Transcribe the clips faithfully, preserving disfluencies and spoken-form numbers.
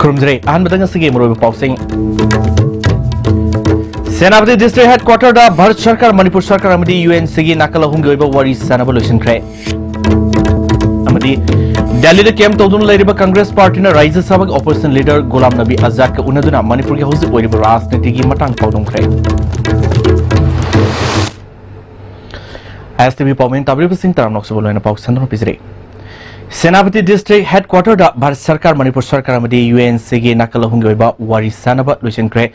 ꯈꯨꯔꯨꯝꯖꯔꯤ꯫ ꯑꯍꯥꯟꯕꯗ ꯉꯁꯤꯒꯤ ꯃꯔꯨꯑꯣꯏꯕ ꯄꯥꯎꯁꯤꯡ꯫ ꯁꯦꯅꯥꯄꯇꯤ ꯗꯤꯁꯇ꯭ꯔꯤꯛ ꯍꯦꯗꯀ꯭ꯋꯥꯇꯔꯗ ꯚꯥꯔꯠ ꯁꯔꯀꯥꯔ, ꯃꯅꯤꯄꯨꯔ ꯁꯔꯀꯥꯔ ꯑꯃꯗꯤ ꯌꯨ ꯑꯦꯟ ꯁꯤꯒꯤ ꯅꯥꯀꯜ ꯑꯍꯨꯝꯒꯤ ꯑꯣꯏꯕ ꯋꯥꯔꯤ ꯁꯥꯅꯕ ꯂꯣꯏꯁꯤꯟꯈ꯭ꯔꯦ꯫ ꯑꯃꯗꯤ ꯗꯦꯜꯂꯤꯗ ꯀꯦꯝꯞ ꯇꯧꯗꯨꯅ ꯂꯩꯔꯤꯕ ꯀꯪꯒ꯭ꯔꯦꯁ ꯄꯥꯔꯇꯤꯅ ꯔꯥꯖ꯭ꯌ ꯁꯚꯥꯒꯤ ꯑꯣꯄꯣꯖꯤꯁꯟ ꯂꯤꯗꯔ ꯒꯨꯂꯥꯝ ꯅꯕꯤ ꯑꯖꯥꯗꯀ ꯎꯅꯗꯨꯅ ꯃꯅꯤꯄꯨꯔꯒꯤ ꯍꯧꯖꯤꯛ ꯑꯣꯏꯔꯤꯕ ꯔꯥꯖꯅꯤꯇꯤꯒꯤ ꯃꯇꯥꯡ ꯄꯥꯎꯗꯝꯈ꯭ꯔꯦ꯫ ꯑꯥꯏ ꯑꯦꯁ ꯇꯤ ꯚꯤ ꯄꯥꯎꯃꯤ ꯇꯥꯕꯤꯔꯤꯕꯁꯤꯡ ꯇꯔꯥꯝꯅ ꯑꯣꯛꯆꯕ ꯂꯣꯏꯅ ꯄꯥꯎ ꯁꯟꯗꯣꯛꯅ ꯄꯤꯖꯔꯤ꯫ ꯁꯦꯅꯥꯄꯇꯤ ꯗꯤꯁꯇ꯭ꯔꯤꯛ ꯍꯦꯗꯀ꯭ꯋꯥꯇꯔꯗ ꯚꯥꯔꯠ ꯁꯔꯀꯥꯔ, ꯃꯅꯤꯄꯨꯔ ꯁꯔꯀꯥꯔ ꯑꯃꯗꯤ ꯌꯨ ꯑꯦꯟ ꯁꯤꯒꯤ ꯅꯥꯀꯜ ꯑꯍꯨꯝꯒꯤ ꯑꯣꯏꯕ ꯋꯥꯔꯤ ꯁꯥꯅꯕ ꯂꯣꯏꯁꯤꯟꯈ꯭ꯔꯦ꯫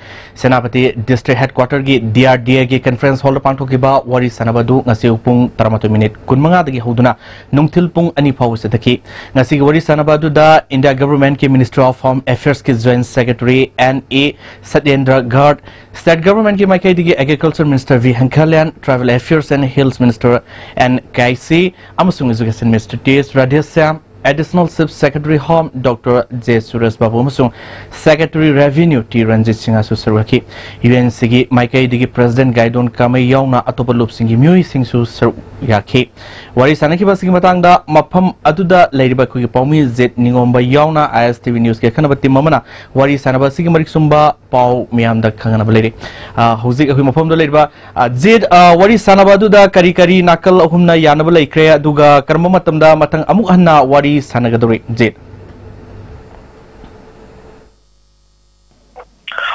ꯁꯦꯅꯥꯄꯇꯤ ꯗꯤꯁꯇ꯭ꯔꯤꯛ ꯍꯦꯗꯀ꯭ꯋꯥꯇꯔꯒꯤ ꯗꯤ ꯑꯥꯔ ꯗꯤ ꯑꯦꯒꯤ ꯀꯟꯐꯔꯦꯟꯁ ꯍꯣꯜꯗ ꯄꯥꯡꯊꯣꯛꯈꯤꯕ ꯋꯥꯔꯤ ꯁꯥꯅꯕ ꯑꯗꯨ ꯉꯁꯤ ꯑꯌꯨꯛ ꯄꯨꯡ ꯇꯔꯥꯃꯥꯊꯣꯏ ꯃꯤꯅꯤꯠ ꯀꯨꯟꯃꯉꯥꯗꯒꯤ ꯍꯧꯗꯨꯅ ꯅꯨꯡꯊꯤꯜ ꯄꯨꯡ ꯑꯅꯤ ꯐꯥꯎꯕ ꯆꯠꯊꯈꯤ꯫ ꯉꯁꯤꯒꯤ ꯋꯥꯔꯤ ꯁꯥꯅꯕ ꯑꯗꯨꯗ ꯏꯟꯗꯤꯌꯥ ꯒꯚꯔꯟꯃꯦꯟꯠꯀꯤ ꯃꯤꯅꯤꯁꯇ꯭ꯔꯤ ꯑꯣꯐ ꯍꯣꯝ ꯑꯦꯐꯤꯌꯔꯁꯀꯤ joint secretary N A Satyendra Garg, state ꯒꯚꯔꯟꯃꯦꯟꯠꯀꯤ ꯃꯥꯏꯀꯩꯗꯒꯤ agriculture minister V Hangkhalian, tribal affairs and hills minister N Kaisii ꯑꯃꯁꯨꯡ education minister T S Radheshyam, additional chief secretary home doctor J Suresh Babu ꯑꯃꯁꯨꯡ ꯁꯦꯀ꯭ꯔꯦꯇꯔꯤ ꯔꯦꯚꯤꯅ꯭ꯌꯨ ꯇꯤ ꯔꯟꯖꯤꯠ ꯁꯤꯡꯍꯁꯨ ꯁꯔꯨꯛ ꯌꯥꯈꯤ꯫ U N ꯁꯤꯒꯤ ꯃꯥꯏꯀꯩꯗꯒꯤ ꯄ꯭ꯔꯦꯁꯤꯗꯦꯟꯠ ꯒꯥꯏꯗꯣꯟ ꯀꯥꯃꯩ ꯌꯥꯎꯅ ꯑꯇꯣꯞꯄ ꯂꯨꯞꯁꯤꯡꯒꯤ ꯃꯤꯑꯣꯏꯁꯤꯡꯁꯨ ꯁꯔꯨꯛ ꯌꯥꯈꯤ꯫ ꯋꯥꯔꯤ ꯁꯥꯟꯅꯈꯤꯕ ꯑꯁꯤꯒꯤ ꯃꯇꯥꯡꯗ ꯃꯐꯝ ꯑꯗꯨꯗ ꯂꯩꯔꯤꯕ ꯑꯩꯈꯣꯏꯒꯤ ꯄꯥꯎꯃꯤ ꯖꯤꯠ ꯅꯤꯉꯣꯝꯕ ꯌꯥꯎꯅ ꯑꯥꯏ ꯑꯦꯁ ꯇꯤ ꯚꯤ ꯅ꯭ꯌꯨꯁꯀꯤ ꯑꯈꯟꯅꯕ ꯇꯤꯝ ꯑꯃꯅ ꯋꯥꯔꯤ ꯁꯥꯟꯅꯕ ꯑꯁꯤꯒꯤ ꯃꯔꯤꯛ ꯆꯨꯝꯕ ꯄꯥꯎ ꯃꯤꯌꯥꯝꯗ ꯈꯪꯍꯟꯅꯕ ꯂꯩꯔꯤ꯫ ꯑ, ꯍꯧꯖꯤꯛ ꯑꯩꯈꯣꯏ ꯃꯐꯝꯗ ꯂꯩꯔꯤꯕ, ꯑ, ꯖꯤꯠ, ꯑ, ꯋꯥꯔꯤ ꯁꯥꯟꯅꯕ ꯑꯗꯨꯗ ꯀꯔꯤ ꯀꯔꯤ ꯅꯥꯀꯜ ꯑꯍꯨꯝꯅ ꯌꯥꯅꯕ ꯂꯩꯈ꯭ꯔꯦ, ꯑꯗꯨꯒ ꯀꯔꯝꯕ ꯃꯇꯝꯗ ꯃꯊꯪ ꯑꯃꯨꯛ ꯍꯟꯅ ꯋꯥꯔꯤ ꯁꯥꯟꯅꯒꯗꯧꯔꯤ, ꯖꯤꯠ?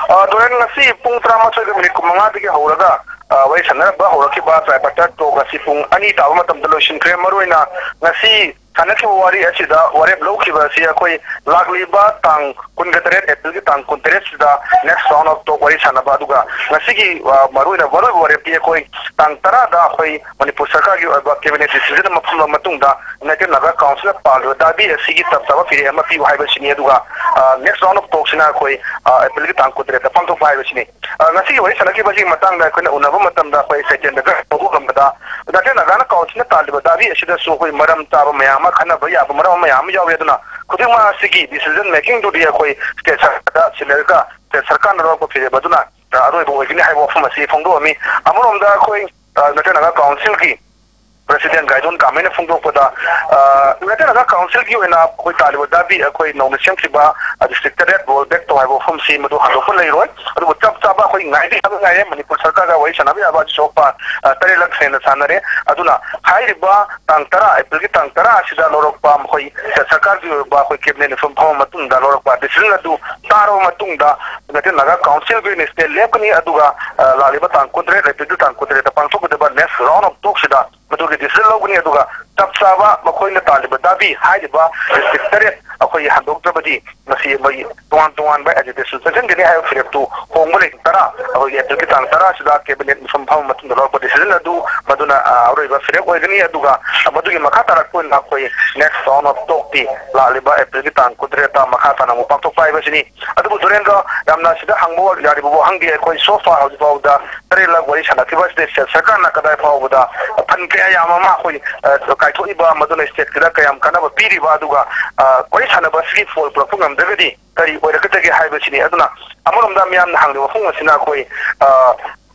ꯑ, ꯗꯣꯔꯦꯟ, ꯉꯁꯤ ꯄꯨꯡ ꯇꯔꯥꯃꯥꯊꯣꯏꯒ ꯃꯤꯅꯤꯠ ꯀꯨꯟꯃꯉꯥꯗꯒꯤ ꯍꯧꯔꯒ, ꯑ, ꯋꯥꯔꯤ ꯁꯥꯟꯅꯔꯝꯕ ꯍꯧꯔꯛꯈꯤꯕ ꯇ꯭ꯔꯥꯏꯄꯥꯔꯇꯥꯏꯠ ꯇꯣꯛ ꯑꯁꯤ ꯄꯨꯡ ꯑꯅꯤ ꯇꯥꯕ ꯃꯇꯝꯗ ꯂꯣꯏꯁꯤꯟꯈ꯭ꯔꯦ꯫ ꯃꯔꯨꯑꯣꯏꯅ ꯉꯁꯤ ꯁꯥꯟꯅꯈꯤꯕ ꯋꯥꯔꯤ ꯑꯁꯤꯗ ꯋꯥꯔꯦꯞ ꯂꯧꯈꯤꯕ ꯑꯁꯤ ꯑꯩꯈꯣꯏ ꯂꯥꯛꯂꯤꯕ ꯇꯥꯡ ꯀꯨꯟꯒ ꯇꯔꯦꯠ, ꯑꯦꯄ꯭ꯔꯤꯜꯒꯤ ꯇꯥꯡ ꯀꯨꯟꯇꯔꯦꯠꯁꯤꯗ next round of talk ꯋꯥꯔꯤ ꯁꯥꯟꯅꯕ, ꯑꯗꯨꯒ ꯉꯁꯤꯒꯤ, ꯑ, ꯃꯔꯨꯑꯣꯏꯅ ꯃꯔꯨꯑꯣꯏꯕ ꯋꯥꯔꯦꯞꯇꯤ ꯑꯩꯈꯣꯏ ꯇꯥꯡ ꯇꯔꯥꯗ ꯑꯩꯈꯣꯏ ꯃꯅꯤꯄꯨꯔ ꯁꯔꯀꯥꯔꯒꯤ ꯑꯣꯏꯕ cabinet decision ꯑꯃ ꯐꯝꯂꯕ ꯃꯇꯨꯡꯗ United Naga Councilꯅ ꯄꯥꯜꯂꯤꯕ ꯗꯥꯕꯤ ꯑꯁꯤꯒꯤ ꯆꯞ ꯆꯥꯕ ꯐꯤꯔꯦꯞ ꯑꯃ ꯄꯤꯌꯨ ꯍꯥꯏꯕꯁꯤꯅꯤ꯫ ꯑꯗꯨꯒ, ꯑ, next round of talkꯁꯤꯅ ꯑꯩꯈꯣꯏ, ꯑ, ꯑꯦꯄ꯭ꯔꯤꯜꯒꯤ ꯇꯥꯡ ꯀꯨꯟꯇꯔꯦꯠꯇ ꯄꯥꯡꯊꯣꯛꯄ ꯍꯥꯏꯕꯁꯤꯅꯤ꯫ ꯑ, ꯉꯁꯤꯒꯤ ꯋꯥꯔꯤ ꯁꯥꯟꯅꯈꯤꯕꯁꯤꯒꯤ ꯃꯇꯥꯡꯗ ꯑꯩꯈꯣꯏꯅ ꯎꯅꯕ ꯃꯇꯝꯗ ꯑꯩꯈꯣꯏ ꯁꯩꯇꯦꯟꯗꯒ ꯍꯧꯗꯣꯛꯂꯝꯕꯗ United Naga Councilꯅ ꯇꯥꯜꯂꯤꯕ ꯗꯥꯕꯤ ꯑꯁꯤꯗꯁꯨ ꯑꯩꯈꯣꯏ ꯃꯔꯝ ꯆꯥꯕ ꯃꯌꯥꯝ ꯑꯃ, ꯈꯟꯅꯕ ꯌꯥꯕ ꯃꯔꯝ ꯃꯌꯥꯝ ꯑꯃ ꯌꯥꯎꯏ꯫ ꯑꯗꯨꯅ ꯈꯨꯗꯤꯡꯃꯛ ꯑꯁꯤꯒꯤ decision makingꯗꯨꯗꯤ ꯑꯩꯈꯣꯏ state ꯁꯔꯀꯥꯔꯗ ꯁꯤꯜꯂꯒ state ꯁꯔꯀꯥꯔꯅ ꯂꯧꯔꯛꯄ ꯐꯤꯔꯦꯞ ꯑꯗꯨꯅ, ꯑ, ꯑꯔꯣꯏꯕ ꯑꯣꯏꯒꯅꯤ ꯍꯥꯏꯕ ꯋꯥꯐꯝ ꯑꯁꯤ ꯐꯣꯡꯗꯣꯛꯑꯝꯃꯤ꯫ ꯑꯃꯔꯣꯝꯗ ꯑꯩꯈꯣꯏ, ꯑ, United Naga Councilꯒꯤ ꯄ꯭ꯔꯦꯁꯤꯗꯦꯟ ꯒꯥꯏꯗꯣꯟ ꯀꯥꯃꯩꯅ ꯐꯣꯡꯗꯣꯛꯄꯗ, ꯌꯨꯅꯥꯏꯇꯦꯗ ꯅꯥꯒꯥ ꯀꯥꯎꯟꯁꯤꯜꯒꯤ ꯑꯣꯏꯅ ꯑꯩꯈꯣꯏ ꯇꯥꯜꯂꯤꯕ ꯗꯥꯕꯤ, ꯑꯩꯈꯣꯏ ꯅꯧꯅ ꯁꯦꯝꯈꯤꯕ ꯗꯤꯁꯇ꯭ꯔꯤꯛ ꯇꯔꯦꯠ ꯔꯣꯜ ꯕꯦꯛ ꯇꯧ ꯍꯥꯏꯕ ꯋꯥꯐꯝꯁꯤ ꯃꯗꯨ ꯍꯟꯗꯣꯛꯄ ꯂꯩꯔꯣꯏ꯫ ꯑꯗꯨꯕꯨ ꯆꯞ ꯆꯥꯕ ꯑꯩꯈꯣꯏ ꯉꯥꯏꯗꯤ ꯍꯥꯏꯕ ꯉꯥꯏꯔꯦ꯫ ꯃꯅꯤꯄꯨꯔ ꯁꯔꯀꯥꯔꯒ ꯋꯥꯔꯤ ꯁꯥꯟꯅꯕ ꯌꯥꯕ ꯑꯁꯣꯛꯄ ꯇꯔꯦꯠꯂꯛ ꯍꯦꯟꯅ ꯁꯥꯟꯅꯔꯦ꯫ ꯑꯗꯨꯅ ꯍꯥꯏꯔꯤꯕ ꯇꯥꯡ ꯇꯔꯥ, ꯑꯦꯄ꯭ꯔꯤꯜꯒꯤ ꯇꯥꯡ ꯇꯔꯥ ꯑꯁꯤꯗ ꯂꯧꯔꯛꯄ ꯃꯈꯣꯏ ꯁꯔꯀꯥꯔꯒꯤ ꯑꯣꯏꯕ ꯑꯩꯈꯣꯏ ꯀꯦꯕꯤꯅꯦꯠ ꯃꯤꯐꯝ ꯐꯝꯃ ꯃꯇꯨꯡꯗ ꯂꯧꯔꯛꯄ ꯗꯤꯁꯤꯖꯟ ꯑꯗꯨ ꯇꯥꯔꯕ ꯃꯇꯨꯡꯗ ꯌꯨꯅꯥꯏꯇꯦꯗ ꯅꯥꯒꯥ ꯀꯥꯎꯟꯁꯤꯜꯒꯤ ꯑꯣꯏꯅ ꯁ꯭ꯇꯦ ꯂꯦꯞꯀꯅꯤ꯫ ꯑꯗꯨꯒ ꯂꯥꯛꯂꯤꯕ ꯇꯥꯡ ꯀꯨꯟꯇꯔꯦꯠ, ꯑꯦꯄ꯭ꯔꯤꯜꯒꯤ ꯇꯥꯡ ꯀꯨꯟꯇꯔꯦꯠꯇ ꯄꯥꯡꯊꯣꯛꯀꯗꯕ ꯅꯦꯛꯁ ꯔꯥꯎꯟ ꯑꯣꯐ ꯇꯣꯛꯁꯤꯗ ꯃꯗꯨꯒꯤ ꯗꯤꯁꯤꯖꯟ ꯂꯧꯒꯅꯤ꯫ ꯑꯗꯨꯒ ꯆꯞ ꯆꯥꯕ ꯃꯈꯣꯏꯅ ꯇꯥꯜꯂꯤꯕ ꯗꯥꯕꯤ ꯍꯥꯏꯔꯤꯕ ꯗꯤꯁꯇ꯭ꯔꯤꯛ ꯇꯔꯦꯠ ꯑꯩꯈꯣꯏ ꯍꯟꯗꯣꯛꯇ꯭ꯔꯕꯗꯤ ꯃꯁꯤ ꯃꯣꯏ ꯇꯣꯉꯥꯟ ꯇꯣꯉꯥꯟꯕ ꯑꯦꯖꯤꯇꯦꯁꯟ ꯆꯪꯁꯤꯟꯒꯅꯤ ꯍꯥꯏꯕ ꯐꯤꯔꯦꯞꯇꯨ ꯍꯣꯡꯕ ꯂꯩꯇꯅ ꯑꯩꯈꯣꯏꯒꯤ ꯑꯦꯄ꯭ꯔꯤꯜꯒꯤ ꯇꯥꯡ ꯇꯔꯥꯁꯤꯗ ꯀꯦꯕꯤꯅꯦꯠ ꯃꯤꯐꯝ ꯐꯝꯃ ꯃꯇꯨꯡꯗ ꯂꯧꯔꯛꯄ ꯗꯤꯁꯤꯖꯟ ꯑꯗꯨ ꯃꯗꯨꯅ ꯑꯔꯣꯏꯕ ꯐꯤꯔꯦꯞ ꯑꯣꯏꯒꯅꯤ꯫ ꯑꯗꯨꯒ ꯃꯗꯨꯒꯤ ꯃꯈꯥ ꯇꯥꯔꯛꯄ ꯑꯣꯏꯅ ꯑꯩꯈꯣꯏ ꯅꯦꯛꯁ ꯔꯥꯎꯟ ꯑꯣꯐ ꯇꯣꯛꯇꯤ ꯂꯥꯛꯂꯤꯕ ꯑꯦꯄ꯭ꯔꯤꯜꯒꯤ ꯇꯥꯡ ꯀꯨꯟꯇꯔꯦꯠꯇ ꯃꯈꯥ ꯇꯥꯅ ꯑꯃꯨꯛ ꯄꯥꯡꯊꯣꯛꯄ ꯍꯥꯏꯕꯁꯤꯅꯤ꯫ ꯑꯗꯨꯕꯨ ꯗꯨꯔꯦꯟꯗ꯭ꯔ, ꯌꯥꯝꯅ ꯁꯤꯗ ꯍꯪꯕ ꯌꯥꯔꯤꯕ ꯋꯥꯍꯪꯗꯤ ꯑꯩꯈꯣꯏ ꯁꯣ ꯐꯥꯔ ꯍꯧꯖꯤꯛ ꯐꯥꯎꯕꯗ ꯇꯔꯦꯠꯂꯛ ꯋꯥꯔꯤ ꯁꯥꯟꯅꯈꯤꯕ ꯑꯁꯤꯗ ꯁꯔꯀꯥꯔꯅ ꯀꯗꯥꯏ ꯐꯥꯎꯕꯗ ꯐꯟ ꯀꯌꯥ ꯌꯥꯝ ꯑꯃ ꯑꯩꯈꯣꯏ ꯀꯥꯏꯊꯣꯛꯏꯕ, ꯃꯗꯨꯅ ꯁ꯭ꯇꯦꯠꯀꯤꯗ ꯀꯌꯥꯝ ꯀꯥꯟꯅꯕ ꯄꯤꯔꯤꯕ, ꯑꯗꯨꯒ ꯋꯥꯔꯤ ꯁꯥꯟꯅꯕ ꯑꯁꯤꯒꯤ ꯐꯣꯜ ꯄꯨꯔꯛꯄ ꯉꯝꯗ꯭ꯔꯒꯗꯤ ꯀꯔꯤ ꯑꯣꯏꯔꯛꯀꯗꯒꯦ ꯍꯥꯏꯕꯁꯤꯅꯤ꯫ ꯑꯗꯨꯅ ꯑꯃꯔꯣꯝꯗ ꯃꯤꯌꯥꯝꯅ ꯍꯪꯂꯤꯕ ꯋꯥꯐꯝ ꯑꯁꯤꯅ ꯑꯩꯈꯣꯏ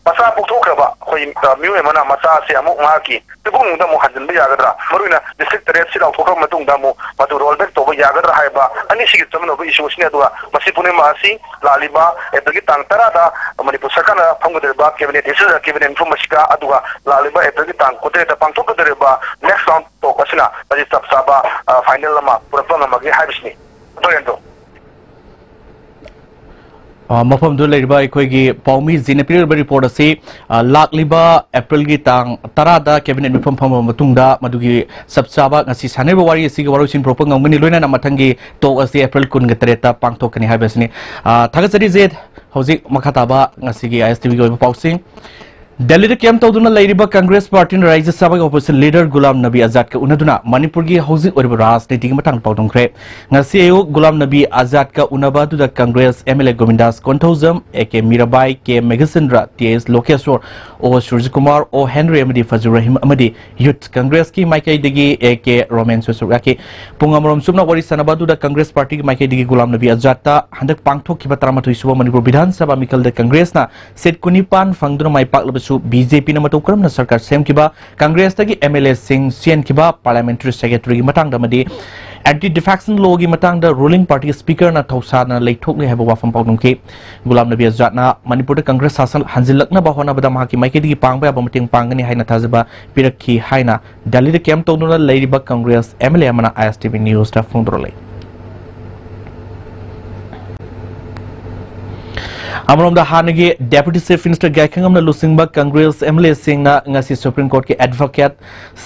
ꯃꯆꯥ ꯄꯣꯛꯊꯣꯛꯈ꯭ꯔꯕ ꯑꯩꯈꯣꯏ ꯃꯤꯑꯣꯏ ꯑꯃꯅ ꯃꯆꯥ ꯑꯁꯤ ꯑꯃꯨꯛ ꯃꯍꯥꯛꯀꯤ ꯏꯕꯨꯡꯗ ꯑꯃꯨꯛ ꯍꯟꯖꯤꯟꯕ ꯌꯥꯒꯗ꯭ꯔꯥ? ꯃꯔꯨꯑꯣꯏꯅ ꯗꯤꯁꯇ꯭ꯔꯤꯛ ꯇꯔꯦꯠ ꯁꯤ ꯂꯥꯎꯊꯣꯛꯈ꯭ꯔꯕ ꯃꯇꯨꯡꯗ ꯑꯃꯨꯛ ꯃꯗꯨ ꯔꯣꯜ ꯕꯦꯛ ꯇꯧꯕ ꯌꯥꯒꯗ꯭ꯔꯥ ꯍꯥꯏꯕ ꯑꯅꯤꯁꯤꯒꯤ ꯆꯃꯝꯅꯕ ꯏꯁꯨ ꯑꯁꯤꯅꯤ꯫ ꯑꯗꯨꯒ ꯃꯁꯤ ꯄꯨꯝꯅꯃꯛ ꯑꯁꯤ ꯂꯥꯛꯂꯤꯕ ꯑꯦꯄ꯭ꯔꯤꯜꯒꯤ ꯇꯥꯡ ꯇꯔꯥꯗ ꯃꯅꯤꯄꯨꯔ ꯁꯔꯀꯥꯔꯅ ꯐꯝꯒꯗꯧꯔꯤꯕ ꯀꯦꯕꯤꯅꯦꯠ ꯗꯤꯁꯤꯖꯟ, ꯀꯦꯕꯤꯅꯦꯠ ꯃꯤꯐꯝ ꯑꯁꯤꯒ, ꯑꯗꯨꯒ ꯂꯥꯛꯂꯤꯕ ꯑꯦꯄ꯭ꯔꯤꯜꯒꯤ ꯇꯥꯡ ꯀꯨꯟꯇꯔꯦꯠꯇ ꯄꯥꯡꯊꯣꯛꯀꯗꯧꯔꯤꯕ ꯅꯦꯛꯁ ꯔꯥꯎꯟ ꯇꯣꯛ ꯑꯁꯤꯅ ꯃꯁꯤ ꯆꯞ ꯆꯥꯕ ꯐꯥꯏꯅꯦꯜ ꯑꯃ ꯄꯨꯔꯛꯄ ꯉꯝꯃꯒꯦ ꯍꯥꯏꯕꯁꯤꯅꯤ꯫ ꯗꯣꯔꯦꯟꯗꯣ꯫ ꯑ, ꯃꯐꯝꯗꯨꯗ ꯂꯩꯔꯤꯕ ꯑꯩꯈꯣꯏꯒꯤ ꯄꯥꯎꯃꯤꯁꯤꯡꯅ ꯄꯤꯔꯤꯕ ꯔꯤꯄꯣꯔꯠ ꯑꯁꯤ, ꯑ, ꯂꯥꯛꯂꯤꯕ ꯑꯦꯄ꯭ꯔꯤꯜꯒꯤ ꯇꯥꯡ ꯇꯔꯥꯗ ꯀꯦꯕꯤꯅꯦꯠ ꯃꯤꯐꯝ ꯐꯝꯃꯕ ꯃꯇꯨꯡꯗ ꯃꯗꯨꯒꯤ ꯆꯞ ꯆꯥꯕ ꯉꯁꯤ ꯁꯥꯟꯅꯔꯤꯕ ꯋꯥꯔꯤ ꯑꯁꯤꯒꯤ ꯋꯥꯔꯣꯏꯁꯤꯟ ꯄꯨꯔꯛꯄ ꯉꯝꯒꯅꯤ꯫ ꯂꯣꯏꯅꯅ ꯃꯊꯪꯒꯤ ꯇꯣꯛ ꯑꯁꯤ ꯑꯦꯄ꯭ꯔꯤꯜ ꯀꯨꯟꯒ ꯇꯔꯦꯠꯇ ꯄꯥꯡꯊꯣꯛꯀꯅꯤ ꯍꯥꯏꯕꯁꯤꯅꯤ꯫ ꯑ, ꯊꯥꯒꯠꯆꯔꯤ ꯖꯦꯠ꯫ ꯍꯧꯖꯤꯛ ꯃꯈꯥ ꯇꯥꯕ ꯉꯁꯤꯒꯤ ꯑꯥꯏ ꯑꯦꯁ ꯇꯤ ꯚꯤꯒꯤ ꯑꯣꯏꯕ ꯄꯥꯎꯁꯤꯡ꯫ ꯗꯦꯜꯂꯤꯗ ꯀꯦꯝꯞ ꯇꯧꯗꯨꯅ ꯂꯩꯔꯤꯕ ꯀꯪꯒ꯭ꯔꯦꯁ ꯄꯥꯔꯇꯤꯅ ꯔꯥꯖ꯭ꯌ ꯁꯚꯥꯒꯤ ꯑꯣꯄꯣꯖꯤꯁꯟ ꯂꯤꯗꯔ ꯒꯨꯂꯥꯝ ꯅꯕꯤ ꯑꯖꯥꯗꯀ ꯎꯅꯗꯨꯅ ꯃꯅꯤꯄꯨꯔꯒꯤ ꯍꯧꯖꯤꯛ ꯑꯣꯏꯔꯤꯕ ꯔꯥꯖꯅꯤꯇꯤꯒꯤ ꯃꯇꯥꯡꯗ ꯄꯥꯎꯗꯝꯈ꯭ꯔꯦ꯫ ꯉꯁꯤ ꯑꯌꯨꯛ ꯒꯨꯂꯥꯝ ꯅꯕꯤ ꯑꯖꯥꯗꯀ ꯎꯅꯕ ꯑꯗꯨꯗ Congress M L A Gobindas Konthoujam, A K Mirabai, K Meghachandra, T S Lokeshor, O Surjakumar, ꯑꯣ ꯍꯦꯟꯔꯤ ꯑꯃꯗꯤ ꯐꯖꯨꯔ ꯔꯍꯤꯝ ꯑꯃꯗꯤ ꯌꯨꯊ ꯀꯪꯒ꯭ꯔꯦꯁꯀꯤ ꯃꯥꯏꯀꯩꯗꯒꯤ ꯑꯦ ꯀꯦ ꯔꯣꯃꯦꯟꯁꯨ ꯁꯔꯨꯛ ꯌꯥꯈꯤ꯫ ꯄꯨꯡ ꯑꯃꯔꯣꯝ ꯆꯨꯞꯅ ꯋꯥꯔꯤ ꯁꯥꯟꯅꯕ ꯑꯗꯨꯗ ꯀꯪꯒ꯭ꯔꯦꯁ ꯄꯥꯔꯇꯤꯒꯤ ꯃꯥꯏꯀꯩꯗꯒꯤ ꯒꯨꯂꯥꯝ ꯅꯕꯤ ꯑꯖꯥꯗꯇ ꯍꯟꯗꯛ ꯄꯥꯡꯊꯣꯛꯈꯤꯕ ꯇꯔꯥꯃꯥꯊꯣꯏ ꯁꯨꯕ ꯃꯅꯤꯄꯨꯔ ꯕꯤꯙꯥꯟ ꯁꯚꯥ ꯃꯤꯈꯜꯗ ꯀꯪꯒ꯭ꯔꯦꯁꯅ ꯁꯤꯠ ꯀꯨꯟꯅꯤꯄꯥꯟ ꯐꯪꯗꯨꯅ ꯃꯥꯏ ꯄꯥꯛꯂꯕ ꯁꯨ ꯕꯤ ꯖꯦ ꯄꯤꯅ ꯃꯇꯧ ꯀꯔꯝꯅ ꯁꯔꯀꯥꯔ ꯁꯦꯝꯈꯤꯕ, ꯀꯪꯒ꯭ꯔꯦꯁꯇꯒꯤ ꯑꯦꯝ ꯑꯦꯜ ꯑꯦꯁꯤꯡ ꯆꯦꯟꯈꯤꯕ, ꯄꯥꯔꯂꯤꯌꯥꯃꯦꯟꯇꯔꯤ ꯁꯦꯀ꯭ꯔꯦꯇꯔꯤꯒꯤ ꯃꯇꯥꯡꯗ ꯑꯃꯗꯤ ꯑꯦꯟꯇꯤ ꯗꯤꯐꯦꯛꯁꯟ ꯂꯣꯒꯤ ꯃꯇꯥꯡꯗ ꯔꯨꯂꯤꯡ ꯄꯥꯔꯇꯤ ꯁ꯭ꯄꯤꯀꯔꯅ ꯊꯧꯁꯥꯗꯅ ꯂꯩꯊꯣꯛꯂꯦ ꯍꯥꯏꯕ ꯋꯥꯐꯝ ꯄꯥꯎꯗꯝꯈꯤ꯫ ꯒꯨꯂꯥꯝ ꯅꯕꯤ ꯑꯖꯥꯗꯅ ꯃꯅꯤꯄꯨꯔꯗ ꯀꯪꯒ꯭ꯔꯦꯁ ꯁꯥꯁꯟ ꯍꯟꯖꯤꯜꯂꯛꯅꯕ ꯍꯣꯠꯅꯕꯗ ꯃꯍꯥꯛꯀꯤ ꯃꯥꯏꯀꯩꯗꯒꯤ ꯄꯥꯡꯕ ꯌꯥꯕ ꯃꯇꯦꯡ ꯄꯥꯡꯒꯅꯤ ꯍꯥꯏꯅ ꯊꯥꯖꯕ ꯄꯤꯔꯛꯈꯤ ꯍꯥꯏꯅ ꯗꯦꯜꯂꯤꯗ ꯀꯦꯝꯞ ꯇꯧꯗꯨꯅ ꯂꯩꯔꯤꯕ ꯀꯪꯒ꯭ꯔꯦꯁ ꯑꯦꯝ ꯑꯦꯜ ꯑꯦ ꯑꯃꯅ ꯑꯥꯏ ꯑꯦꯁ ꯇꯤ ꯚꯤ ꯅ꯭ꯌꯨꯁꯇ ꯐꯣꯡꯗꯣꯔꯛꯂꯤ꯫ ꯑꯃꯔꯣꯝꯗ, ꯍꯥꯟꯅꯒꯤ ꯗꯦꯄ꯭ꯌꯨꯇꯤ ꯆꯤꯐ ꯃꯤꯅꯤꯁꯇꯔ ꯒꯥꯏꯈꯪꯉꯝꯅ ꯂꯨꯆꯤꯡꯕ ꯀꯪꯒ꯭ꯔꯦꯁ ꯑꯦꯝ ꯑꯦꯜ ꯑꯦꯁꯤꯡꯅ ꯉꯁꯤ ꯁꯨꯄ꯭ꯔꯤꯝ ꯀꯣꯔꯠꯀꯤ ꯑꯦꯗꯚꯣꯀꯦꯠ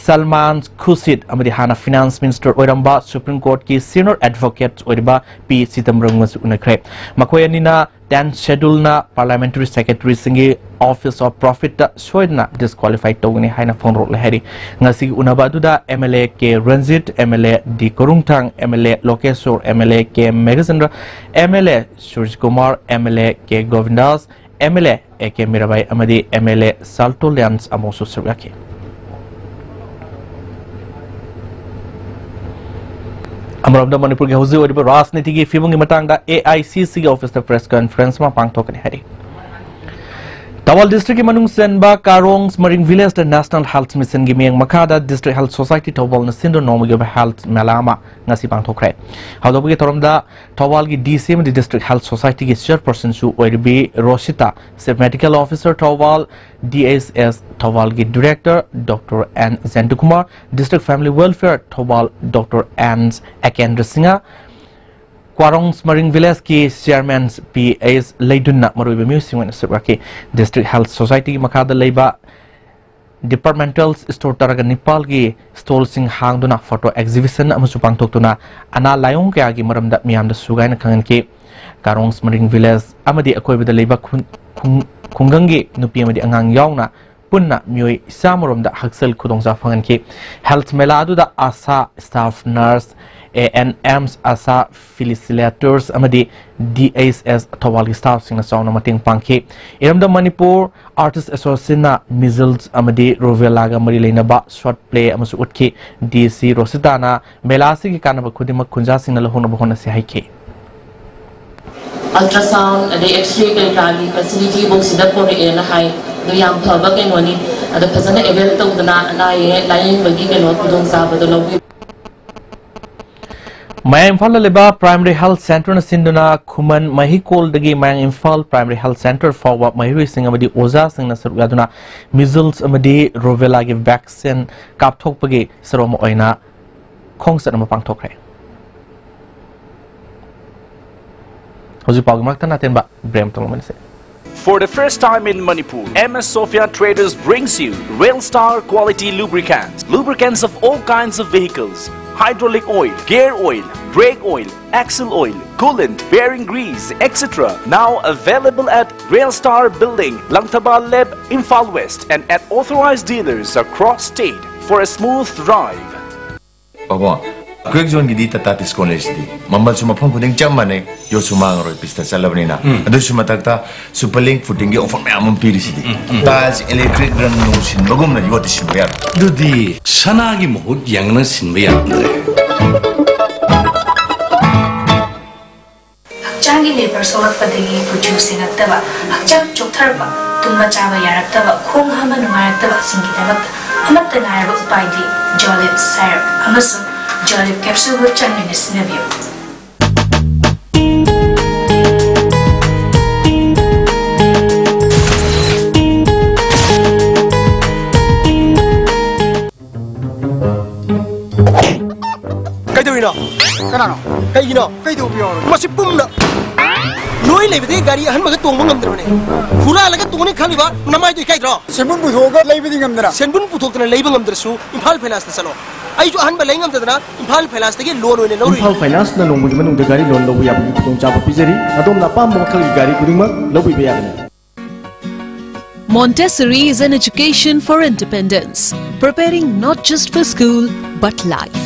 ꯁꯜꯃꯥꯟ ꯈꯨꯔꯁꯤꯗ ꯑꯃꯗꯤ ꯍꯥꯟꯅ ꯐꯤꯅꯥꯟꯁ ꯃꯤꯅꯤꯁꯇꯔ ꯑꯣꯏꯔꯝꯕ ꯁꯨꯄ꯭ꯔꯤꯝ ꯀꯣꯔꯠꯀꯤ ꯁꯤꯅꯤꯌꯔ ꯑꯦꯗꯚꯣꯀꯦꯠ ꯑꯣꯏꯔꯤꯕ ꯄꯤ ꯆꯤꯗꯝꯕꯔꯝꯒꯁꯨ ꯎꯅꯈ꯭ꯔꯦ꯫ ꯃꯈꯣꯏ ꯑꯅꯤꯅ ꯇꯦꯟ ꯁꯦꯗꯨꯜꯅ ꯄꯥꯔꯂꯤꯌꯥꯃꯦꯟꯇꯔꯤ ꯁꯦꯀ꯭ꯔꯦꯇꯔꯤꯁꯤꯡꯒꯤ ꯑꯣꯐꯤꯁ ꯑꯣꯐ ꯄ꯭ꯔꯣꯐꯤꯠꯇ ꯁꯣꯏꯗꯅ ꯗꯤꯁꯀ꯭ꯋꯥꯂꯤꯐꯥꯏ ꯇꯧꯒꯅꯤ ꯍꯥꯏꯅ ꯐꯣꯡꯗꯣꯔꯛꯂꯦ ꯍꯥꯏꯔꯤ꯫ ꯉꯁꯤꯒꯤ ꯎꯅꯕ ꯑꯗꯨꯗ M L A K Ranjit, M L A D Korungthang, M L A Lokeshor, M L A K Meghachandra, M L A Surjakumar, M L A K Gobindas, M L A A K Mirabai ꯑꯃꯗꯤ ꯑꯦꯝ ꯑꯦꯜ ꯑꯦ ꯁꯥꯜꯇꯣ ꯂꯤꯌꯥꯟꯁ ꯑꯃꯁꯨ ꯁꯔꯨꯛ ꯌꯥꯈꯤ꯫ ꯑꯃꯔꯣꯝꯗ, ꯃꯅꯤꯄꯨꯔꯒꯤ ꯍꯧꯖꯤꯛ ꯑꯣꯏꯔꯤꯕ ꯔꯥꯖꯅꯤꯇꯤꯒꯤ ꯐꯤꯕꯝꯒꯤ ꯃꯇꯥꯡꯗ ꯑꯦ ꯑꯥꯏ ꯁꯤ ꯁꯤꯒꯤ ꯑꯣꯐꯤꯁꯇ ꯄ꯭ꯔꯦꯁ ꯀꯟꯐꯔꯦꯟꯁ ꯑꯃ ꯄꯥꯡꯊꯣꯛꯀꯅꯤ ꯍꯥꯏꯔꯤ꯫ ꯊꯧꯕꯥꯜ ꯗꯤꯁꯇ꯭ꯔꯤꯛꯀꯤ ꯃꯅꯨꯡ ꯆꯟꯕ ꯀꯥꯔꯣꯡ ꯃꯔꯤꯡ ꯚꯤꯂꯦꯖꯇ ꯅꯦꯁꯅꯦꯜ ꯍꯦꯜꯊ ꯃꯤꯁꯟꯒꯤ ꯃꯤꯠꯌꯦꯡ ꯃꯈꯥꯗ ꯗꯤꯁꯇ꯭ꯔꯤꯛ ꯍꯦꯜꯊ ꯁꯣꯁꯥꯏꯇꯤ ꯊꯧꯕꯥꯜꯅ ꯁꯤꯟꯗꯨꯅ ꯅꯣꯡꯃꯒꯤ ꯑꯣꯏꯕ ꯍꯦꯜꯊ ꯃꯦꯂꯥ ꯑꯃ ꯉꯁꯤ ꯄꯥꯡꯊꯣꯛꯈ꯭ꯔꯦ꯫ ꯍꯧꯗꯣꯛꯄꯒꯤ ꯊꯧꯔꯝꯗ ꯊꯧꯕꯥꯜꯒꯤ ꯗꯤ ꯁꯤ ꯑꯃꯗꯤ ꯗꯤꯁꯇ꯭ꯔꯤꯛ ꯍꯦꯜꯊ ꯁꯣꯁꯥꯏꯇꯤꯒꯤ ꯆꯤꯌꯔꯄꯔꯁꯟꯁꯨ ꯑꯣꯏꯔꯤꯕꯤ Rosita, chief medical officer Thoubal, D H S ꯊꯧꯕꯥꯜꯒꯤ director doctor N Jayantakumar, district family welfare Thoubal doctor N Akendra Singha, Kwarong Maring ꯚꯤꯂꯦꯖꯀꯤ ꯆꯤꯌꯔꯃꯦꯟ ꯄꯤ ꯑꯩꯆ ꯂꯩꯗꯨꯟꯅ ꯃꯔꯨꯑꯣꯏꯕ ꯃꯤꯑꯣꯏꯁꯤꯡ ꯑꯣꯏꯅ ꯁꯔꯨꯛ ꯌꯥꯈꯤ꯫ ꯗꯤꯁꯇ꯭ꯔꯤꯛ ꯍꯦꯜꯊ ꯁꯣꯁꯥꯏꯇꯤꯒꯤ ꯃꯈꯥꯗ ꯂꯩꯕ ꯗꯤꯄꯥꯔꯠꯃꯦꯟꯇꯦꯜ ꯁ꯭ꯇꯣꯔ ꯇꯔꯥꯒ ꯅꯤꯄꯥꯜꯒꯤ ꯁ꯭ꯇꯣꯜꯁꯤꯡ ꯍꯥꯡꯗꯨꯅ ꯐꯣꯇꯣ ꯑꯦꯛꯖꯤꯕꯤꯁꯟ ꯑꯃꯁꯨ ꯄꯥꯡꯊꯣꯛꯇꯨꯅ ꯑꯅꯥ ꯂꯥꯏꯑꯣꯡ ꯀꯌꯥꯒꯤ ꯃꯔꯝꯗ ꯃꯤꯌꯥꯝꯗ ꯁꯨꯒꯥꯏꯅ ꯈꯪꯍꯟꯈꯤ꯫ ꯀꯥꯔꯣꯡ ꯃꯔꯤꯡ ꯚꯤꯂꯦꯖ ꯑꯃꯗꯤ ꯑꯀꯣꯏꯕꯗ ꯂꯩꯕ ꯈꯨꯟ-, ꯈꯨꯡ-, ꯈꯨꯡꯒꯪꯒꯤ ꯅꯨꯄꯤ ꯑꯃꯗꯤ ꯑꯉꯥꯡ ꯌꯥꯎꯅ ꯄꯨꯟꯅ ꯃꯤꯑꯣꯏ ꯆꯥꯝꯃ ꯔꯣꯝꯗ ꯍꯛꯁꯦꯜ ꯈꯨꯗꯣꯡꯆꯥꯕ ꯐꯪꯍꯟꯈꯤ꯫ ꯍꯦꯜꯊ ꯃꯦꯂꯥ ꯑꯗꯨꯗ ASHA staff nurse, A N Ms, ASHA facilitators ꯑꯃꯗꯤ ꯗꯤ ꯑꯩꯆ ꯑꯦꯁ ꯊꯧꯕꯥꯜꯒꯤ ꯁ꯭ꯇꯥꯐꯁꯤꯡꯅ ꯆꯥꯎꯅ ꯃꯇꯦꯡ ꯄꯥꯡꯈꯤ꯫ ꯏꯔꯝꯗꯝ ꯃꯅꯤꯄꯨꯔ ꯑꯥꯔꯇꯤꯁ ꯑꯦꯁꯣꯁꯤꯌꯦꯁꯟꯅ ꯃꯤꯖꯜꯁ ꯑꯃꯗꯤ ꯔꯨꯕꯦꯂꯥꯒ ꯃꯔꯤ ꯂꯩꯅꯕ ꯁꯣꯔꯠ ꯄ꯭ꯂꯦ ꯑꯃꯁꯨ ꯎꯠꯈꯤ꯫ ꯗꯤ ꯁꯤ ꯔꯣꯁꯤꯇꯥꯅ ꯃꯦꯂꯥ ꯑꯁꯤꯒꯤ ꯀꯥꯟꯅꯕ ꯈꯨꯗꯤꯡꯃꯛ ꯈꯨꯟꯖꯥꯁꯤꯡꯅ ꯂꯧꯍꯧꯅꯕ ꯍꯣꯠꯅꯁꯤ ꯍꯥꯏꯈꯤ꯫ ꯑꯜꯇ꯭ꯔꯥꯁꯥꯎꯟ ꯑꯗꯩ ꯑꯦꯛꯁ ꯔꯦ ꯀꯔꯤ ꯀꯔꯥꯒꯤ ꯐꯦꯁꯤꯂꯤꯇꯤꯐꯥꯎ ꯁꯤꯗ ꯄꯨꯔꯛꯑꯦꯅ ꯍꯥꯏ꯫ ꯑꯗꯨ ꯌꯥꯝ ꯐꯕ ꯀꯩꯅꯣꯅꯤ꯫ ꯑꯗꯣ ꯐꯖꯅ ꯑꯦꯕꯦꯜ ꯇꯧꯗꯅ ꯑꯅꯥ ꯑꯌꯦꯛ ꯂꯥꯌꯦꯡꯕꯒꯤ ꯀꯩꯅꯣ ꯈꯨꯗꯣꯡꯆꯥꯕꯗꯣ ꯂꯧꯕꯤꯌꯨ꯫ ꯃꯌꯥꯏ ꯏꯝꯐꯥꯜꯗ ꯂꯩꯕ ꯄ꯭ꯔꯥꯏꯃꯔꯤ ꯍꯦꯜꯊ ꯁꯦꯟꯇꯔꯅ ꯁꯤꯟꯗꯨꯅ ꯈꯨꯃꯟ ꯃꯍꯤꯀꯣꯜꯗꯒꯤ ꯃꯌꯥꯡ ꯏꯝꯐꯥꯜ ꯄ꯭ꯔꯥꯏꯃꯔꯤ ꯍꯦꯜꯊ ꯁꯦꯟꯇꯔ ꯐꯥꯎꯕ ꯃꯍꯩꯔꯣꯏꯁꯤꯡ ꯑꯃꯗꯤ ꯑꯣꯖꯥꯁꯤꯡꯅ ꯁꯔꯨꯛ ꯌꯥꯗꯨꯅ ꯃꯤꯖꯜꯁ ꯑꯃꯗꯤ ꯔꯨꯕꯦꯂꯥꯒꯤ ꯚꯦꯛꯁꯤꯟ ꯀꯥꯞꯊꯣꯛꯄꯒꯤ ꯁꯔꯨꯛ ꯑꯃ ꯑꯣꯏꯅ ꯈꯣꯡꯆꯠ ꯑꯃ ꯄꯥꯡꯊꯣꯛꯈ꯭ꯔꯦ꯫ ꯍꯧꯖꯤꯛ ꯄꯥꯎꯒꯤ ꯃꯔꯛꯇ ꯅꯥꯇꯦꯟꯕ ꯕ꯭ꯔꯦꯛ ꯑꯃ ꯇꯧꯔꯝꯃꯁꯦ꯫ For the first time in Manipur, M S Sophia Traders brings you Rail Star quality lubricants. Lubricants of all kinds of vehicles, hydraulic oil, gear oil, brake oil, axle oil, coolant, bearing grease, et cetera. Now available at Rail Star Building, Langthaba Leb, Imphal West, and at authorized dealers across state for a smooth drive. ꯄꯥꯕꯨꯡ, quake ꯖꯣꯟꯒꯤꯗꯤ Tata discount ꯂꯩꯁꯤꯗꯤ꯫ ꯃꯃꯜꯁꯨ ꯃꯐꯝ ꯈꯨꯗꯤꯡ ꯆꯞ ꯃꯥꯟꯅꯩ, ꯌꯣꯠꯁꯨ ꯃꯥꯡꯉꯔꯣꯏ, ꯄꯤꯁꯇ ꯆꯠꯂꯕꯅꯤꯅ꯫ ꯎꯝ꯫ ꯑꯗꯨꯁꯨ ꯃꯊꯛꯇ super link ꯐꯨꯇꯤꯡꯒꯤ offer ꯃꯌꯥꯝ ꯑꯃ ꯄꯤꯔꯤꯁꯤꯗꯤ꯫ ꯎꯝ, ꯎꯝ꯫ ꯇꯥꯏꯜꯁ, ꯏꯂꯦꯛꯇ꯭ꯔꯤꯛ ꯔꯪ ꯅꯨꯡ ꯁꯤꯟꯕꯒꯨꯝꯅ ꯌꯣꯠꯇꯤ ꯁꯤꯟꯕ ꯌꯥꯔꯣꯏ꯫ ꯑꯗꯨꯗꯤ ꯁꯅꯥꯒꯤ ꯃꯍꯨꯠ ꯌꯦꯡꯂꯒ ꯁꯤꯟꯕ ꯌꯥꯔꯝꯗ꯭ꯔꯦ꯫ ꯍꯛꯆꯥꯡꯒꯤ ꯂꯦꯕꯔ ꯁꯣꯛꯂꯛꯄꯗꯒꯤ ꯀꯨꯆꯨ ꯁꯦꯡꯉꯛꯇꯕ, ꯍꯛꯆꯥꯡ ꯆꯣꯛꯊꯔꯛꯄ, ꯇꯨꯝꯕ ꯆꯥꯕ ꯌꯥꯔꯛꯇꯕ, ꯈꯣꯡ ꯍꯥꯝꯕ ꯅꯨꯡꯉꯥꯏꯔꯛꯇꯕꯁꯤꯡꯒꯤꯗꯃꯛꯇ ꯑꯃꯠꯇ ꯉꯥꯏꯔꯕ ꯎꯄꯥꯏꯗꯤ ꯖꯣꯂꯤꯞ ꯁꯥꯏꯔꯞ ꯑꯃꯁꯨꯡ ꯖꯣꯂꯤꯞ ꯀꯦꯞꯁꯨꯜꯕꯨ ꯆꯥꯡ ꯅꯥꯏꯅ ꯁꯤꯖꯤꯟꯅꯕꯤꯌꯨ꯫ ꯀꯩꯗꯧꯔꯤꯅꯣ? ꯀꯅꯥꯅꯣ? ꯀꯩꯒꯤꯅꯣ? ꯀꯩꯗꯧꯕ ꯌꯥꯎꯔꯒꯦ? ꯃꯁꯤ ꯄꯨꯝꯅ ꯅꯣꯏ ꯂꯩꯕꯗꯒꯤ ꯒꯥꯔꯤ ꯑꯍꯟꯕꯒ ꯇꯣꯡꯕ ꯉꯝꯗ꯭ꯔꯕꯅꯦ꯫ ꯍꯨꯔꯥꯜꯂꯒ ꯇꯣꯡꯅꯤ ꯈꯜꯂꯤꯕ ꯅꯃꯥꯏꯗꯣ ꯏꯀꯥꯏꯗ꯭ꯔꯣ? ꯁꯦꯟꯕꯨꯟ ꯄꯨꯊꯣꯛꯑꯒ ꯂꯩꯕꯗꯤ ꯉꯝꯗꯅ꯫ ꯁꯦꯟꯕꯨꯟ ꯄꯨꯊꯣꯛꯇꯅ ꯂꯩꯕ ꯉꯝꯗ꯭ꯔꯁꯨ ꯏꯝꯐꯥꯜ ꯐꯥꯏꯅꯥꯟꯁꯇ ꯆꯠꯂꯣ꯫ ꯑꯩꯁꯨ ꯑꯍꯟꯕ ꯂꯩ ꯉꯝꯗꯗꯅ ꯏꯝꯐꯥꯜ ꯐꯥꯏꯅꯥꯟꯁꯇꯒꯤ ꯂꯣꯟ ꯑꯣꯏꯅ ꯂꯧꯔꯨꯏ꯫ ꯏꯝꯐꯥꯜ ꯐꯥꯏꯅꯥꯟꯁꯅ ꯅꯣꯡꯃꯒꯤ ꯃꯅꯨꯡꯗ ꯒꯥꯔꯤ ꯂꯣꯟ ꯂꯧꯕ ꯌꯥꯕꯒꯤ ꯈꯨꯗꯣꯡꯆꯥꯕ ꯄꯤꯖꯔꯤ꯫ ꯑꯗꯣꯝꯅ ꯑꯄꯥꯝꯕ ꯃꯈꯜꯒꯤ ꯒꯥꯔꯤ ꯈꯨꯗꯤꯡꯃꯛ ꯂꯧꯕꯤꯕ ꯌꯥꯒꯅꯤ꯫ Montessori is an education for independence, preparing not just for school but life.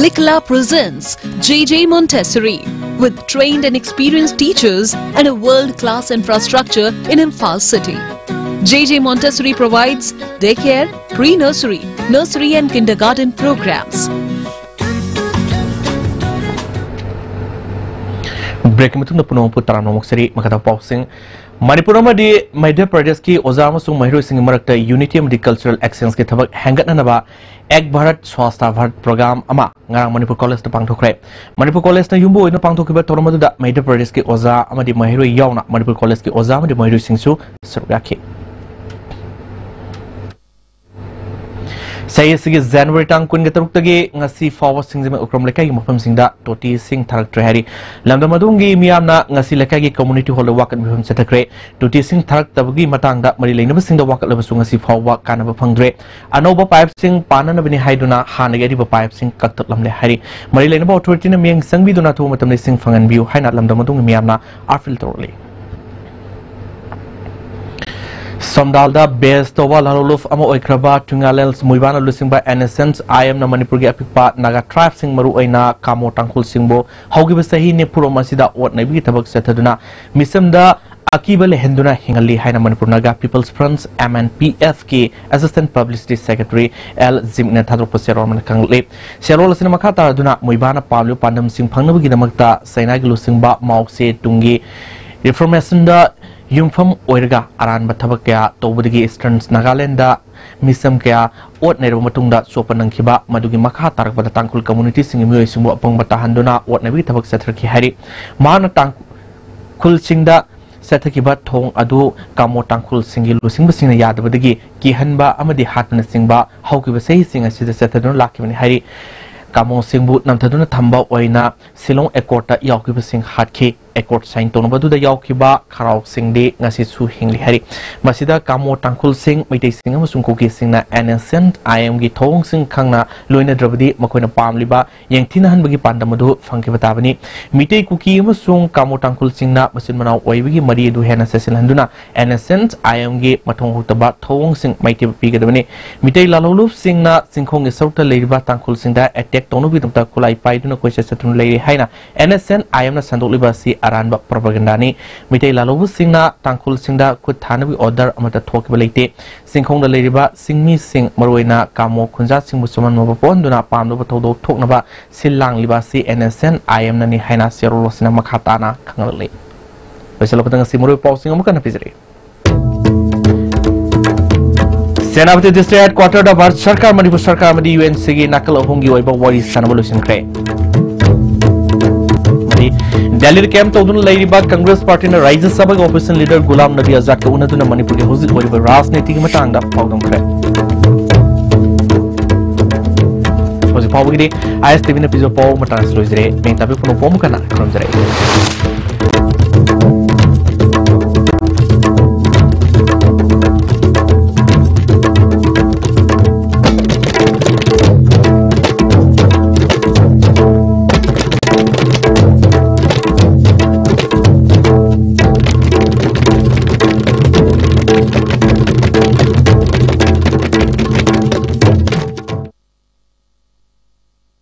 Likla presents J J Montessori, with trained and experienced teachers and a world-class infrastructure in Imphal city. J J Montessori provides daycare, pre-nursery, nursery and kindergarten programs. ꯕ꯭ꯔꯦꯛꯀꯤ ꯃꯇꯨꯡꯗ ꯄꯨꯝꯅꯃꯛꯄꯨ ꯇꯔꯥꯝꯅ ꯑꯣꯛꯆꯔꯤ꯫ ꯃꯈꯥ ꯇꯥꯕ ꯄꯥꯎꯁꯤꯡ꯫ ꯃꯅꯤꯄꯨꯔ ꯑꯃꯗꯤ ꯃꯙ꯭ꯌ ꯄ꯭ꯔꯗꯦꯁꯀꯤ ꯑꯣꯖꯥ ꯑꯃꯁꯨꯡ ꯃꯍꯩꯔꯣꯏꯁꯤꯡꯒꯤ ꯃꯔꯛꯇ unity ꯑꯃꯗꯤ cultural exchangeꯀꯤ ꯊꯕꯛ ꯍꯦꯟꯒꯠꯅꯅꯕ Ek Bharat Swachhta Bharat program ꯑꯃ ꯉꯔꯥꯡ ꯃꯅꯤꯄꯨꯔ ꯀꯣꯂꯦꯖꯇ ꯄꯥꯡꯊꯣꯛꯈ꯭ꯔꯦ꯫ ꯃꯅꯤꯄꯨꯔ ꯀꯣꯂꯦꯖꯅ ꯌꯨꯝꯕꯨ ꯑꯣꯏꯅ ꯄꯥꯡꯊꯣꯛꯈꯤꯕ ꯊꯧꯔꯝ ꯑꯗꯨꯗ ꯃꯙ꯭ꯌ ꯄ꯭ꯔꯗꯦꯁꯀꯤ ꯑꯣꯖꯥ ꯑꯃꯗꯤ ꯃꯍꯩꯔꯣꯏ ꯌꯥꯎꯅ ꯃꯅꯤꯄꯨꯔ ꯀꯣꯂꯦꯖꯀꯤ ꯑꯣꯖꯥ ꯑꯃꯗꯤ ꯃꯍꯩꯔꯣꯏꯁꯤꯡꯁꯨ ꯁꯔꯨꯛ ꯌꯥꯈꯤ꯫ ꯆꯍꯤ ꯑꯁꯤꯒꯤ ꯖꯅꯋꯥꯔꯤ ꯇꯥꯡ ꯀꯨꯟꯒ ꯇꯔꯨꯛꯇꯒꯤ ꯉꯁꯤ ꯐꯥꯎꯕ ꯁꯤꯡꯖꯃꯩ ꯎꯈ꯭ꯔꯨꯜ ꯂꯩꯀꯥꯏꯒꯤ ꯃꯐꯝꯁꯤꯡꯗ ꯇꯣꯇꯤ ꯏꯁꯤꯡ ꯊꯥꯔꯛꯇ꯭ꯔꯦ ꯍꯥꯏꯔꯤ꯫ ꯂꯝꯗꯝ ꯑꯗꯨꯒꯤ ꯃꯤꯌꯥꯝꯅ ꯉꯁꯤ ꯂꯩꯀꯥꯏꯒꯤ community hallꯗ ꯋꯥꯀꯠ ꯃꯤꯐꯝ ꯆꯠꯊꯈ꯭ꯔꯦ꯫ ꯇꯣꯇꯤ ꯏꯁꯤꯡ ꯊꯥꯔꯛꯇꯕꯒꯤ ꯃꯇꯥꯡꯗ ꯃꯔꯤ ꯂꯩꯅꯕꯁꯤꯡꯗ ꯋꯥꯀꯠꯂꯕꯁꯨ ꯉꯁꯤ ꯐꯥꯎꯕ ꯀꯥꯟꯅꯕ ꯐꯪꯗ꯭ꯔꯦ꯫ ꯑꯅꯧꯕ ꯄꯥꯏꯞꯁꯤꯡ ꯄꯥꯟꯅꯅꯕꯅꯤ ꯍꯥꯏꯗꯨꯅ ꯍꯥꯟꯅꯒꯤ ꯑꯔꯤꯕ ꯄꯥꯏꯞꯁꯤꯡ ꯀꯛꯊꯠꯂꯝꯂꯦ ꯍꯥꯏꯔꯤ꯫ ꯃꯔꯤ ꯂꯩꯅꯕ ꯑꯣꯊꯣꯔꯤꯇꯤꯅ ꯃꯤꯠꯌꯦꯡ ꯆꯪꯕꯤꯗꯨꯅ ꯑꯊꯨꯕ ꯃꯇꯝꯗ ꯏꯁꯤꯡ ꯐꯪꯍꯟꯕꯤꯌꯨ ꯍꯥꯏꯅ ꯂꯝꯗꯝ ꯑꯗꯨꯒꯤ ꯃꯤꯌꯥꯝꯅ ꯑꯥꯄꯤꯜ ꯇꯧꯔꯛꯂꯤ꯫ ꯁꯝꯗꯥꯜꯗ base ꯇꯧꯕ ꯂꯥꯂꯣꯂꯨꯞ ꯑꯃ ꯑꯣꯏꯈ꯭ꯔꯕ ꯇꯨꯡꯉꯥꯂꯦꯜ ꯃꯨꯏꯕꯥꯅ ꯂꯨꯆꯤꯡꯕ NSCN-IMꯅ ꯃꯅꯤꯄꯨꯔꯒꯤ ꯑꯄꯤꯛꯄ ꯅꯥꯒꯥ tribeꯁꯤꯡ, ꯃꯔꯨꯑꯣꯏꯅ ꯀꯥꯃꯣ ꯇꯥꯡꯈꯨꯜꯁꯤꯡꯕꯨ ꯍꯧꯈꯤꯕ ꯆꯍꯤ ꯅꯤꯐꯨꯔꯣꯝ ꯑꯁꯤꯗ ꯑꯣꯠ ꯅꯩꯕꯒꯤ ꯊꯕꯛ ꯆꯠꯊꯗꯨꯅ ꯃꯤꯆꯝꯗ ꯑꯀꯤꯕ ꯂꯩꯍꯟꯗꯨꯅ ꯍꯤꯡꯍꯜꯂꯤ ꯍꯥꯏꯅ Manipur Naga People's Front, MNPFꯀꯤ Assistant Publicity Secretary ꯑꯦꯜ ꯖꯤꯝꯅ ꯊꯥꯗꯣꯔꯛꯄ ꯆꯦꯔꯣꯜ ꯑꯃꯅ ꯈꯪꯂꯛꯂꯤ꯫ ꯆꯦꯔꯣꯜ ꯑꯁꯤꯅ ꯃꯈꯥ ꯇꯥꯔꯗꯨꯅ ꯃꯨꯏꯕꯥꯅ ꯄꯥꯝꯂꯤꯕ ꯄꯥꯟꯗꯝꯁꯤꯡ ꯐꯪꯅꯕꯒꯤꯗꯃꯛꯇ ꯆꯩꯅꯥꯒꯤ ꯂꯨꯆꯤꯡꯕ ꯃꯥꯎ ꯁꯦ ꯇꯨꯡꯒꯤ reformationꯗ ꯌꯨꯝꯐꯝ ꯑꯣꯏꯔꯒ ꯑꯔꯥꯟꯕ ꯊꯕꯛ ꯀꯌꯥ ꯇꯧꯕꯗꯒꯤ Eastern Nagalandꯗ ꯃꯤꯆꯝ ꯀꯌꯥ ꯑꯣꯠ ꯅꯩꯔꯕ ꯃꯇꯨꯡꯗ ꯆꯣꯞꯄ ꯅꯪꯈꯤꯕ, ꯃꯗꯨꯒꯤ ꯃꯈꯥ ꯇꯥꯔꯛꯄꯗ ꯇꯥꯡꯈꯨꯜ communityꯁꯤꯡꯒꯤ ꯃꯤꯑꯣꯏꯁꯤꯡꯕꯨ ꯑꯄꯪꯕ ꯇꯥꯍꯟꯗꯨꯅ ꯑꯣꯠ ꯅꯩꯕꯒꯤ ꯊꯕꯛ ꯆꯠꯊꯔꯛꯈꯤ ꯍꯥꯏꯔꯤ꯫ ꯃꯍꯥꯛꯅ ꯇꯥꯡꯈꯨꯜꯁꯤꯡꯗ ꯆꯠꯊꯈꯤꯕ ꯊꯧꯑꯣꯡ ꯑꯗꯨ ꯀꯥꯃꯣ ꯇꯥꯡꯈꯨꯜꯁꯤꯡꯒꯤ ꯂꯨꯆꯤꯡꯕꯁꯤꯡꯅ ꯌꯥꯗꯕꯗꯒꯤ ꯀꯤꯍꯟꯕ ꯑꯃꯗꯤ ꯍꯥꯠꯄꯅꯆꯤꯡꯕ ꯍꯧꯈꯤꯕ ꯆꯍꯤꯁꯤꯡ ꯑꯁꯤꯗ ꯆꯠꯊꯗꯨꯅ ꯂꯥꯛꯈꯤꯕꯅꯤ ꯍꯥꯏꯔꯤ꯫ ꯀꯥꯃꯣꯁꯤꯡꯕꯨ ꯅꯝꯊꯗꯨꯅ ꯊꯝꯕ ꯑꯣꯏꯅ ꯁꯤꯂꯣꯡ Accordꯇ ꯌꯥꯎꯈꯤꯕꯁꯤꯡ ꯍꯥꯠꯈꯤ꯫ Accord sign ꯇꯧꯅꯕꯗꯨꯗ ꯌꯥꯎꯈꯤꯕ ꯈꯥꯔꯥꯎꯁꯤꯡꯗꯤ ꯉꯁꯤꯁꯨ ꯍꯤꯡꯂꯤ ꯍꯥꯏꯔꯤ꯫ ꯃꯁꯤꯗ ꯀꯥꯃꯣ ꯇꯥꯡꯈꯨꯜꯁꯤꯡ, ꯃꯩꯇꯩꯁꯤꯡ ꯑꯃꯁꯨꯡ ꯀꯨꯀꯤꯁꯤꯡꯅ NSCN-IMꯒꯤ ꯊꯧꯑꯣꯡꯁꯤꯡ ꯈꯪꯅ ꯂꯣꯏꯅꯗ꯭ꯔꯕꯗꯤ ꯃꯈꯣꯏꯅ ꯄꯥꯝꯂꯤꯕ ꯌꯦꯡꯊꯤꯅꯍꯟꯕꯒꯤ ꯄꯥꯟꯗꯝ ꯑꯗꯨ ꯐꯪꯈꯤꯕ ꯇꯥꯕꯅꯤ꯫ ꯃꯤꯇꯩ ꯀꯨꯀꯤ ꯑꯃꯁꯨꯡ ꯀꯥꯃꯣ ꯇꯥꯡꯈꯨꯜꯁꯤꯡꯅ ꯃꯆꯤꯟ ꯃꯅꯥꯎ ꯑꯣꯏꯕꯒꯤ ꯃꯔꯤ ꯑꯗꯨ ꯍꯦꯟꯅ ꯆꯦꯠꯁꯤꯜꯍꯟꯗꯨꯅ NSCN-IMꯒꯤ ꯃꯊꯣꯡ ꯍꯨꯛꯇꯕ ꯊꯧꯑꯣꯡꯁꯤꯡ ꯃꯥꯏꯊꯤꯕ ꯄꯤꯒꯗꯕꯅꯤ꯫ ꯃꯤꯇꯩ ꯂꯥꯂꯣꯡꯂꯨꯞꯁꯤꯡꯅ ꯆꯤꯡꯈꯣꯡꯒꯤ ꯁꯔꯨꯛꯇ ꯂꯩꯔꯤꯕ ꯇꯥꯡꯈꯨꯜꯁꯤꯡꯗ attack ꯇꯧꯅꯕꯒꯤꯗꯃꯛꯇ ꯈꯨꯠꯂꯥꯏ ꯄꯥꯏꯗꯨꯅ ꯀꯣꯏꯆꯠ ꯆꯠꯇꯨꯅ ꯂꯩꯔꯤ ꯍꯥꯏꯅ NSCN-IMꯅ ꯁꯟꯗꯣꯛꯂꯤꯕ ꯑꯁꯤ ꯑꯔꯥꯟꯕ propagandaꯅꯤ꯫ ꯃꯤꯇꯩ ꯂꯥꯂꯣꯡꯕꯁꯤꯡꯅ ꯇꯥꯡꯈꯨꯜꯁꯤꯡꯗ ꯈꯨꯠ ꯊꯥꯅꯕꯒꯤ order ꯑꯃꯠꯇ ꯊꯣꯛꯈꯤꯕ ꯂꯩꯇꯦ꯫ ꯆꯤꯡꯈꯣꯡꯗ ꯂꯩꯔꯤꯕ ꯆꯤꯡꯃꯤꯁꯤꯡ, ꯃꯔꯨꯑꯣꯏꯅ ꯀꯥꯃꯣ ꯈꯨꯟꯖꯥꯁꯤꯡꯕꯨ ꯆꯃꯝꯅꯕ ꯄꯣꯛꯍꯟꯗꯨꯅ ꯄꯥꯝꯗꯕ ꯊꯧꯗꯣꯛ ꯊꯣꯛꯅꯕ ꯁꯤꯜ ꯂꯥꯡꯂꯤꯕ ꯑꯁꯤ NSCN-IMꯅꯅꯤ ꯍꯥꯏꯅ ꯆꯦꯔꯣꯜ ꯑꯁꯤꯅ ꯃꯈꯥ ꯇꯥꯅ ꯈꯪꯍꯜꯂꯛꯂꯤ꯫ ꯂꯣꯏꯁꯤꯜꯂꯛꯄꯗ ꯉꯁꯤ ꯃꯔꯨꯑꯣꯏꯕ ꯄꯥꯎꯁꯤꯡ ꯑꯃꯨꯛ ꯍꯟꯅ ꯄꯤꯖꯔꯤ꯫ ꯁꯦꯅꯥꯄꯇꯤ ꯗꯤꯁꯇ꯭ꯔꯤꯛ ꯍꯦꯗꯀ꯭ꯋꯥꯇꯔꯗ ꯚꯥꯔꯠ ꯁꯔꯀꯥꯔ, ꯃꯅꯤꯄꯨꯔ ꯁꯔꯀꯥꯔ ꯑꯃꯗꯤ ꯌꯨ ꯑꯦꯟ ꯁꯤꯒꯤ ꯅꯥꯀꯜ ꯑꯍꯨꯝꯒꯤ ꯑꯣꯏꯕ ꯋꯥꯔꯤ ꯁꯥꯟꯅꯕ ꯂꯣꯏꯁꯤꯟꯈ꯭ꯔꯦ꯫ ꯑꯃꯗꯤ ꯗꯦꯜꯂꯤꯗ ꯀꯦꯝꯞ ꯇꯧꯗꯨꯅ ꯂꯩꯔꯤꯕ ꯀꯪꯒ꯭ꯔꯦꯁ ꯄꯥꯔꯇꯤꯅ ꯔꯥꯖ꯭ꯌ ꯁꯚꯥꯒꯤ ꯑꯣꯄꯣꯖꯤꯁꯟ ꯂꯤꯗꯔ ꯒꯨꯂꯥꯝ ꯅꯕꯤ ꯑꯖꯥꯗꯀ ꯎꯅꯗꯨꯅ ꯃꯅꯤꯄꯨꯔꯒꯤ ꯍꯧꯖꯤꯛ ꯑꯣꯏꯔꯤꯕ ꯔꯥꯖꯅꯤꯇꯤꯒꯤ ꯃꯇꯥꯡꯗ ꯄꯥꯎꯗꯝꯈ꯭ꯔꯦ꯫ ꯍꯧꯖꯤꯛ ꯐꯥꯎꯕꯒꯤꯗꯤ ꯑꯥꯏ ꯑꯦꯁ ꯇꯤ ꯚꯤꯅ ꯄꯤꯖꯕ ꯄꯥꯎ ꯃꯇꯥꯡ ꯑꯁꯤ ꯂꯣꯏꯖꯔꯦ꯫ ꯃꯌꯦꯛ ꯇꯥꯕꯤꯕ ꯄꯨꯝꯅꯃꯛꯄꯨ ꯑꯃꯨꯛ ꯍꯟꯅ ꯈꯨꯔꯨꯝꯖꯔꯤ꯫